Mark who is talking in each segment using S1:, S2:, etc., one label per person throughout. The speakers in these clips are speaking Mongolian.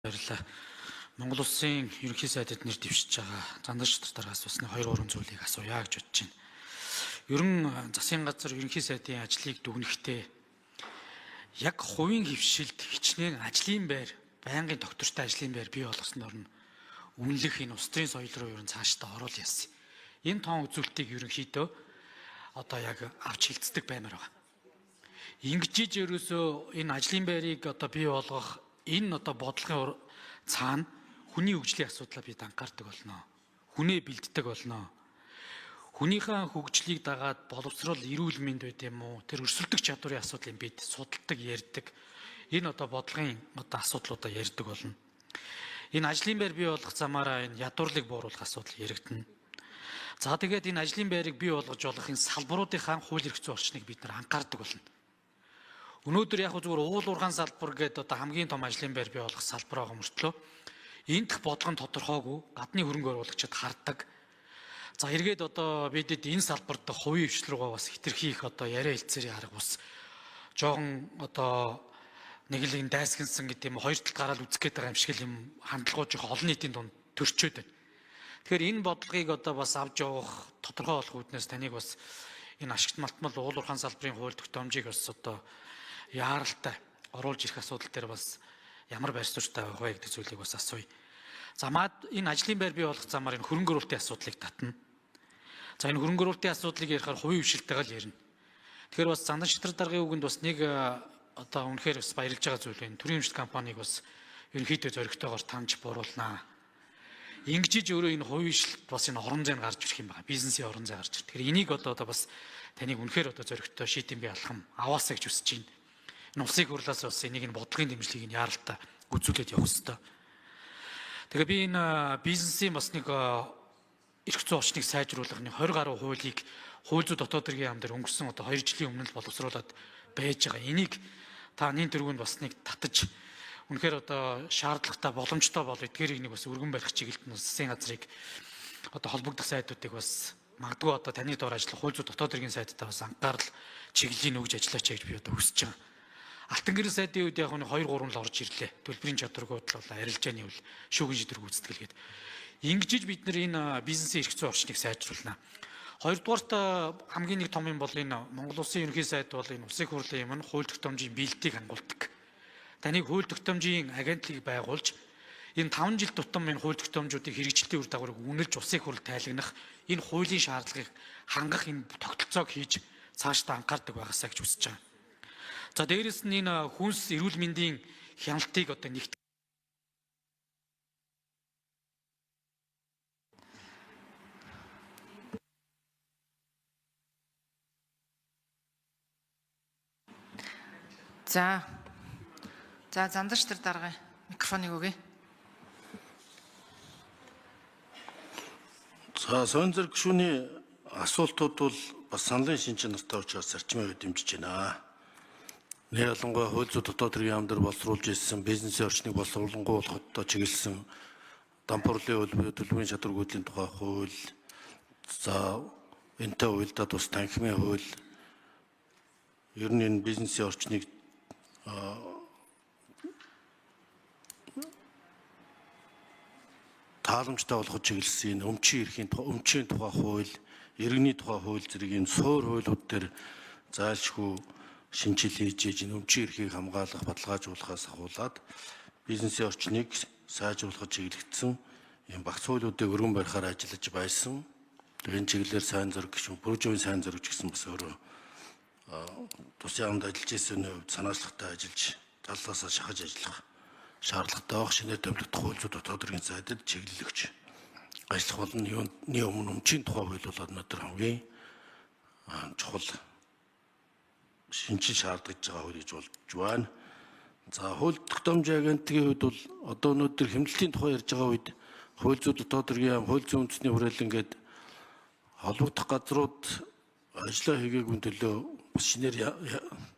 S1: Баярлалаа. Монгол Улсын ерөнхий сайдад нэр дэвшиж байгаа Зандан шатар даргаас бас нэг 2 3 зүйлийг асууя гэж бодож байна. Ер нь засгийн газар ерөнхий сайдын ажлыг дүгнэхдээ яг хувийн хвшилд хичнээн ажлын байр, байнгын доктортой ажлын байр бий болгосноор нь үнэлэх энэ улс төрийн соёл руу ер нь цаашдаа оруул яасан. Энэ тоон үзүүлэлтийг ерөнхийдөө одоо яг авч хилцдэг баймаар байгаа. Ингэж ерөөсөө энэ ажлын байрыг одоо бий болгох энэ одоо бодлогын цаана хүний хөгжлийн асуудлаа бид анхаардаг болно. Хүнээ бэлддэг болно. Хүнийхээ хөгжлийг дагаад боловсрол, эрүүл мэнд байд юм уу? Тэр өрсөлдөх чадварын асуудлыг бид судалдаг, ярьдаг. Энэ одоо бодлогын одоо асуудлуудаа ярьдаг болно. Энэ ажлын байр бий болгох замаараа энэ ядуурлыг бууруулах асуудал яригдана. За тэгээд энэ ажлын байрыг бий болгож болох энэ салбаруудынхаа хууль эрх зүйн орчныг бид нар анхаардаг болно. Өнөөдөр яг зүгээр уул уурхаан салбар гэдэг одоо хамгийн том ажлын байр бий болгох салбар байгаа мөртлөө эндх бодлого нь тодорхойгүй гадны хөрөнгө оруулагчид хардаг. За эргээд одоо бидэд энэ салбарт хувийн хвшил рүүгээ бас хэтэрхий их одоо яриа хэлцээрийн арга ус жоохон одоо нэг л энэ дайсагнсан гэдэг юм хоёр талд гараад үзэх гээд байгаа юм шиг л юм хандлагууд жоохон олон нийтийн дунд төрчөөд байна. Тэгэхээр энэ бодлогыг одоо бас авч явах тодорхой болох үүднээс таныг бас энэ ашигт малтмал уул уурхаан салбарын хууль тогтоомжийг бас одоо яаралтай оруулж ирэх асуудал дээр бас ямар байр суурьтай байх вэ гэдэг зүйлийг бас асууя. За мад энэ ажлын байр бий болох замаар энэ хөрөнгө оруулалтын асуудлыг татна. За энэ хөрөнгө оруулалтын асуудлыг ярихаар хувийн хвшилтэйгээ л ярина. Тэгэхээр бас Зандан шатар даргын үгэнд бас нэг одоо үнэхээр бас баярлж байгаа зүйл байна. Төрийн хвшил компанийг бас ерөнхийдөө зоригтойгоор таньж буруулнаа. Ингэж өөрөө энэ хувийн хвшилт бас энэ орон зай нь гарч ирэх юм байна. Бизнесийн орон зай гарч ирэх. Тэгэхээр энийг одоо бас таныг үнэхээр одоо зоригтой шийдэн би алхам аваасаа гэж хүсэж байна. Энэ улсын хурлаас бас энийг энэ бодлогын дэмжлэгийг нь яаралтай үзүүлээд явах хэрэгтэй. Тэгээ би энэ бизнесийн бас нэг эрх зүйн орчныг сайжруулах нэг 20 гаруй хуулийг хууль зүйн дотоод хэргийн яам дээр өнгөрсөн одоо 2 жилийн өмнө л боловсруулад байж байгаа. Энийг та нин тэргүүнд бас нэг татаж үнэхээр одоо шаардлагатай боломжтой бол эдгээрийг нэг бас өргөн барих чиглэлд нь засгийн газрыг одоо холбогдох сайдуудыг бас магадгүй одоо таны дор ажиллах хууль зүйн дотоод хэргийн сайдтай бас анхаарал чиглэлийн өгж ажиллаач гэж би одоо хүсэж байгаа. Алтан гэрэл сайдын үед яг нэг 2 3 л орж ирлээ. Төлбөрийн чадваргууд л бол арилжааны үйл шүүгэн шийдвэр гүйцэтгэл гээд. Ингэж бид нар энэ бизнесийн эрх зүйн орчныг сайжруулна. Хоёрдугаарт хамгийн нэг том юм бол энэ Монгол Улсын ерөнхий сайд бол энэ улсын хурлын юм нь хууль тогтоомжийн биелэлтийг хангуулдаг. Таныг хууль тогтоомжийн агентлагийг байгуулж энэ 5 жил тутам энэ хууль тогтоомжуудыг хэрэгжилтийн үр дагаврыг үнэлж улсын хурл тайлагнах энэ хуулийн шаардлагыг хангах энэ тогтолцоог хийж цаашдаа анхаардаг байгаасаа гэж хүсэж байгаа. За дээрэс нь энэ хүнс эрүүл мэндийн хяналтыг одоо нэгт
S2: За. За Зандан шатар даргын микрофоныг өгье.
S3: За сонин зэрэг гишүүний асуултууд бол бас саналын шинж чанартай учраас зарчмын хувьд дэмжиж байна. Нэр ялангуяа хууль зүйн дотоод хэргийн яам дээр боловсруулж ирсэн бизнесийн орчныг боловсруулангуй болоход чиглэсэн дампуурлын хууль буюу төлбөрийн чадваргүйдлийн тухай хууль, за энэтэй уялдаад бас танхимын хууль, ер нь энэ бизнесийн орчныг тааламжтай болгож чиглэсэн энэ өмчийн эрхийн өмчийн тухай хууль, иргэний тухай хууль зэрэг энэ суур хуулиуд дээр зайлшгүй шинжил хийж ээж энэ өмчийн эрхийг хамгаалах, баталгаажуулахаас ахуулаад бизнесийн орчныг сайжруулахад чиглэгдсэн ийм багц хуулиудыг өргөн барихаар ажиллаж байсан. Энэ чиглэлээр сайн зориг гишүүн, Бүрживийн сайн зориг гэсэн бас өөрөө тус яамд ажиллаж ирсэн хувьд санаачлагтай ажиллаж, талаасаа шахаж ажиллах шаардлагатай байх. Шинээр томилогдох хууль зүйн дотоод хэргийн сайдад чиглэл өгч ажиллах болно. Юуны өмнө өмчийн тухай хууль бол өнөөдөр хамгийн чухал шинжил шаардлагаж байгаа хууль гэж болж байна. За хууль тогтоомжийн агентлагийн хувьд бол одоо өнөөдөр хэмнэлтийн тухай ярьж байгаа үед хууль зүйн дотоод хэргийн яам, хууль зүйн үндэсний хүрээлэн гээд холбогдох газрууд ажлаа хийгээгүй төлөө бас шинээр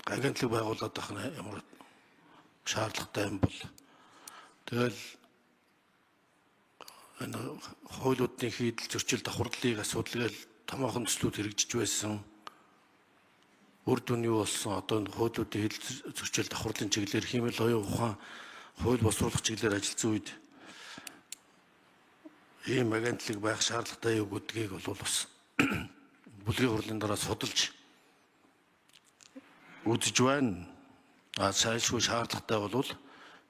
S3: агентлаг байгуулад байх нь ямар шаардлагатай юм бол тэгэл энэ хуулиудын хийдэл зөрчил давхарлыг асуудал гээл томоохон төслүүд хэрэгжиж байсан. Үр дүн юу болсон? Одоо энэ хуулиудын хийдэл зөрчил давхарлын чиглэлээр хиймэл оюун ухаан Хууль босруулах чиглэлээр ажилласан үед ийм агентлаг байх шаардлагатай юу гэдгийг бол бас бүлгийн хурлын дараа судалж үзэж байна. А сайлшгүй шаардлагатай бол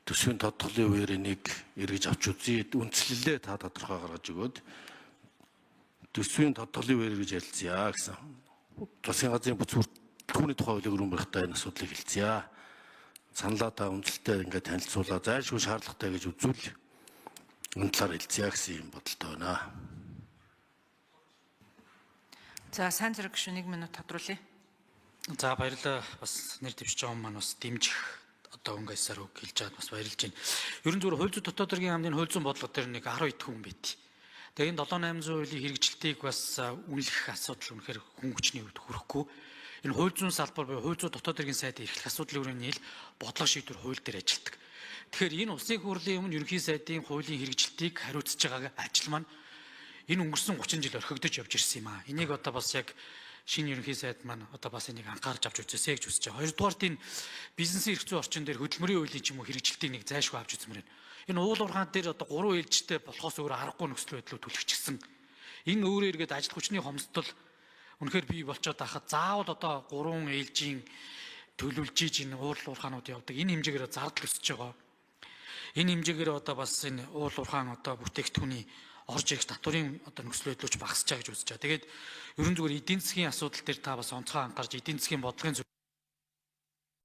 S3: төсвийн тодтголын үеэр энийг эргэж авч үзье. Үндслэлээ та тодорхой гаргаж өгөөд төсвийн тодтголын үеэр эргэж ярилцъя гэсэн. Засгийн газрын бүц бүртгүүний тухай хуулийг өрнөмөрхтэй энэ асуудлыг хэлцъя. Саналаа та үндэслэлтэй ингээд танилцуулаа. Зайлшгүй шаардлагатай гэж үзвэл энэ талаар хэлцъя гэсэн юм бодолтой байна.
S2: За сайн зэрэг гишүүн 1 минут тодруулъя.
S1: За, баярлалаа. Бас нэр дэвшиж байгаа маань бас дэмжих одоо өнгө аясаар үг хэлж чад бас баярлж байна. Ерөн зүгээр хууль зүйн дотоод хэргийн хамдын хууль зүйн бодлого дээр нэг 10 хүн байт. Тэгээ энэ 7800 хуулийн хэрэгжилтийг бас үнэлэх асуудал үнэхээр хүн хүчний хувьд хүрэхгүй. Энэ хууль зүйн салбар буюу хууль зүйн дотоод хэргийн сайд эрхлэх асуудлын хүрээний ил бодлого шийдвэр хууль дээр ажилладаг. Тэгэхээр энэ улсын хурлын өмнө ерөнхий сайдын хуулийн хэрэгжилтийг хариуцж байгаа ажил маань энэ өнгөрсөн 30 жил орхигдож явж ирсэн юм аа. Энийг одоо бас яг шинэ ерөнхий сайд маань одоо бас энийг анхаарч авч үзээсэй гэж хүсэж байгаа. Хоёрдугаарт энэ бизнесийн эрх зүйн орчин дээр хөдөлмөрийн хуулийн ч юм уу хэрэгжилтийг нэг зайлшгүй авч үзмээр байна. Энэ уул уурхаан дээр одоо 3 ээлжтэй болохоос өөр аргагүй нөхцөл байдлууд түлхчихсэн. Энэ өөрөө эргээд ажил хүчний хомсдол үнэхээр бий болчоод байхад заавал одоо 3 ээлжийн төлөвлөж иж энэ уул уурхаанууд явдаг. Энэ хэмжээгээр зардал өсөж байгаа. Энэ хэмжээгээр одоо бас энэ уул уурхаан одоо бүтээгдэхүүний орж ирэх татварын одоо нөхцөл байдлууч багасч байгаа гэж үзэж байгаа. Тэгээд ерөн зүгээр эдийн засгийн асуудал дээр та бас онцгой анхаарч эдийн засгийн бодлогын